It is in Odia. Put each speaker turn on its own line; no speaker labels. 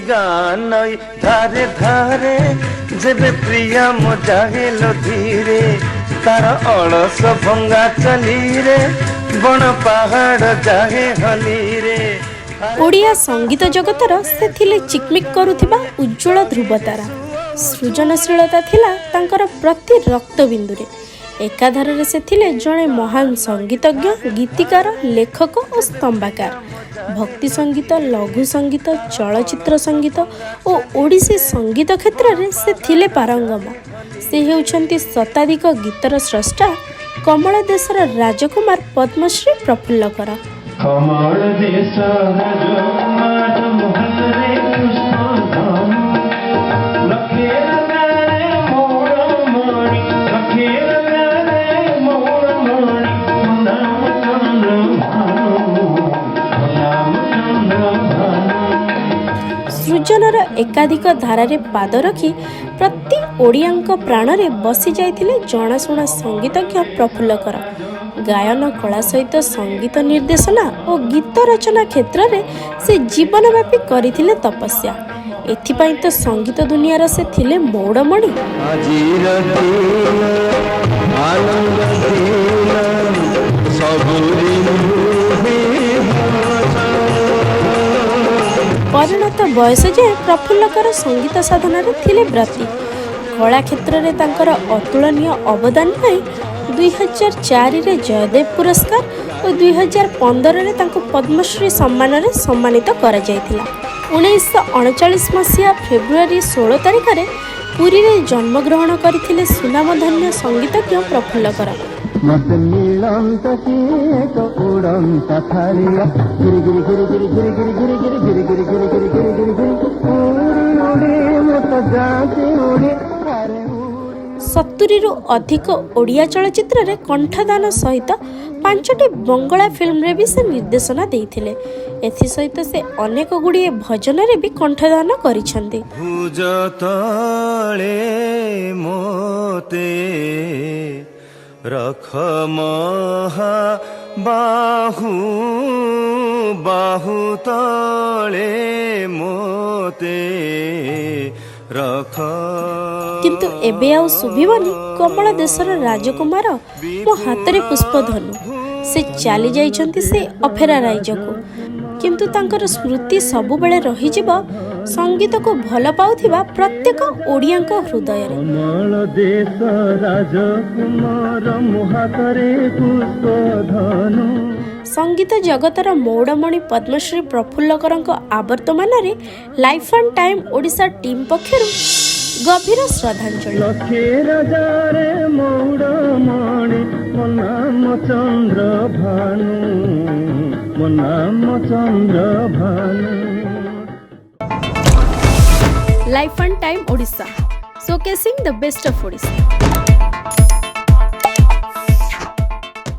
ଗାଁ ନଈ ଧାରେ ଧାରେ, ଯେବେ ପ୍ରିୟା ମୋ ଯାଏ ଲୋ ଧୀରେ, ତାର ଅଳସ ଭଙ୍ଗା ଚାଲିରେ ବଣ ପାହାଡ଼ ଯାଏ ହଲିରେ।
ଓଡ଼ିଆ ସଙ୍ଗୀତ ଜଗତର ସେ ଥିଲେ ଚିକମିକ କରୁଥିବା ଉଜ୍ଜ୍ୱଳ ଧ୍ରୁବତାରା। ସୃଜନଶୀଳତା ଥିଲା ତାଙ୍କର ପ୍ରତି ରକ୍ତବିନ୍ଦୁରେ। ଏକାଧାରରେ ସେ ଥିଲେ ଜଣେ ମହାନ ସଙ୍ଗୀତଜ୍ଞ, ଗୀତିକାର, ଲେଖକ ଓ ସ୍ତମ୍ଭକାର। ଭକ୍ତି ସଙ୍ଗୀତ, ଲଘୁ ସଙ୍ଗୀତ, ଚଳଚ୍ଚିତ୍ର ସଙ୍ଗୀତ ଓ ଓଡ଼ିଶୀ ସଙ୍ଗୀତ କ୍ଷେତ୍ରରେ ସେ ଥିଲେ ପାରଙ୍ଗମ। ସେ ହେଉଛନ୍ତି ଶତାଧିକ ଗୀତର ସ୍ରଷ୍ଟା, କମଳ ଦେଶର ରାଜକୁମାର ପଦ୍ମଶ୍ରୀ ପ୍ରଫୁଲ୍ଲ କର।
କମଳ ଦେଶ ରାଜକୁମାର, ମୋ ହାତରେ ପୁଷ୍ପ ଧନୁ, ଲକ୍ଷେ ରଜାରେ ମଉଡ଼ମଣି, ଲକ୍ଷେ ରଜାରେ ମଉଡ଼ମଣି, ମୋ ନାମ ଚନ୍ଦ୍ର ଭାନୁ, ମୋ ନାମ ଚନ୍ଦ୍ର ଭାନୁ।
ସୃଜନର ଏକାଧିକ ଧାରାରେ ପାଦ ରଖି ପ୍ରତି ଓଡ଼ିଆଙ୍କ ପ୍ରାଣରେ ବସି ଯାଇଥିଲେ ଜଣାଶୁଣା ସଙ୍ଗୀତଜ୍ଞ ପ୍ରଫୁଲ୍ଲ କର। ଗାୟନ କଳା ସହିତ ସଙ୍ଗୀତ ନିର୍ଦ୍ଦେଶନା ଓ ଗୀତ ରଚନା କ୍ଷେତ୍ରରେ ସେ ଜୀବନବ୍ୟାପୀ କରିଥିଲେ ତପସ୍ୟା। ଏଥିପାଇଁ ତ ସଙ୍ଗୀତ ଦୁନିଆର ସେ ଥିଲେ ମଉଡ଼ମଣି।
ଆଜିର ଦିନ ଆନନ୍ଦ ଦିନ, ସବୁରି ମୁହେ ହସ।
ପରିଣତ ବୟସ ଯାଏଁ ପ୍ରଫୁଲ୍ଲ କର ସଙ୍ଗୀତ ସାଧନାରେ ଥିଲେ ବ୍ରତୀ। କଳା କ୍ଷେତ୍ରରେ ତାଙ୍କର ଅତୁଳନୀୟ ଅବଦାନ ପାଇଁ 2004ରେ ଜୟଦେବ ପୁରସ୍କାର ଓ 2015ରେ ତାଙ୍କୁ ପଦ୍ମଶ୍ରୀ ସମ୍ମାନରେ ସମ୍ମାନିତ କରାଯାଇଥିଲା। 1939 ମସିହା ଫେବୃଆରୀ 16 ତାରିଖରେ ପୁରୀରେ ଜନ୍ମଗ୍ରହଣ କରିଥିଲେ ସୁନାମଧନ୍ୟ ସଙ୍ଗୀତଜ୍ଞ ପ୍ରଫୁଲ୍ଲ କର।
ମତେ ମିଳନ୍ତା କି ଏକ ଉଡ଼ନ୍ତା ଥାଳିଆ, ଗିରି ଗିରି ଗିରି ଗିରି ଗିରି ଗିରି ଗିରି ଗିରି ଗିରି ଗିରି ଗିରି ଗିରି ଗିରି ଗିରି ଗିରି, ଉଡ଼ି ଉଡ଼ି ମୁଁ ତ ଯାଆନ୍ତି ଉଡ଼ି, ଆରେ ଉଡ଼ି।
70ରୁ ଅଧିକ ଓଡ଼ିଆ ଚଳଚ୍ଚିତ୍ରରେ କଣ୍ଠଦାନ ସହିତ ପାଞ୍ଚଟି ବଙ୍ଗଳା ଫିଲ୍ମରେ ବି ସେ ନିର୍ଦ୍ଦେଶନା ଦେଇଥିଲେ। ଏଥିସହିତ ସେ ଅନେକ ଗୁଡ଼ିଏ ଭଜନରେ ବି କଣ୍ଠଦାନ କରିଛନ୍ତି।
ଭୁଜ ତଳେ ମୋତେ ରଖ ମହା ବାହୁ, ବାହୁ ତଳେ ମୋତେ ରଖ।
କିନ୍ତୁ ଏବେ ଆଉ ଶୁଭିବନି କମଳ ଦେଶର ରାଜକୁମାର, ମୋ ହାତରେ ପୁଷ୍ପଧନୁ। ସେ ଚାଲି ଯାଇଛନ୍ତି ସେ ଅଫେରା ରାଇଜକୁ, କିନ୍ତୁ ତାଙ୍କର ସ୍ମୃତି ସବୁବେଳେ ରହିଯିବ ସଙ୍ଗୀତକୁ ଭଲ ପାଉଥିବା ପ୍ରତ୍ୟେକ ଓଡ଼ିଆଙ୍କ ହୃଦୟରେ।
କମଳ ଦେଶ ରାଜକୁମାର, ମୋ ହାତରେ ପୁଷ୍ପ ଧନୁ।
ସଙ୍ଗୀତ ଜଗତର ମଉଡ଼ମଣି ପଦ୍ମଶ୍ରୀ ପ୍ରଫୁଲ୍ଲ କରଙ୍କ ଅବର୍ତ୍ତମାନରେ life and time Odisha team ପକ୍ଷରୁ ଗଭୀର ଶ୍ରଦ୍ଧାଞ୍ଜଳି।
ଲକ୍ଷେ ରଜାରେ ମଉଡ଼ମଣି, ମୋ ନାମ ଚନ୍ଦ୍ର ଭାନୁ, ମୋ ନାମ ଚନ୍ଦ୍ର Bhanu.
Life and Time Odisha, showcasing the best of Odisha.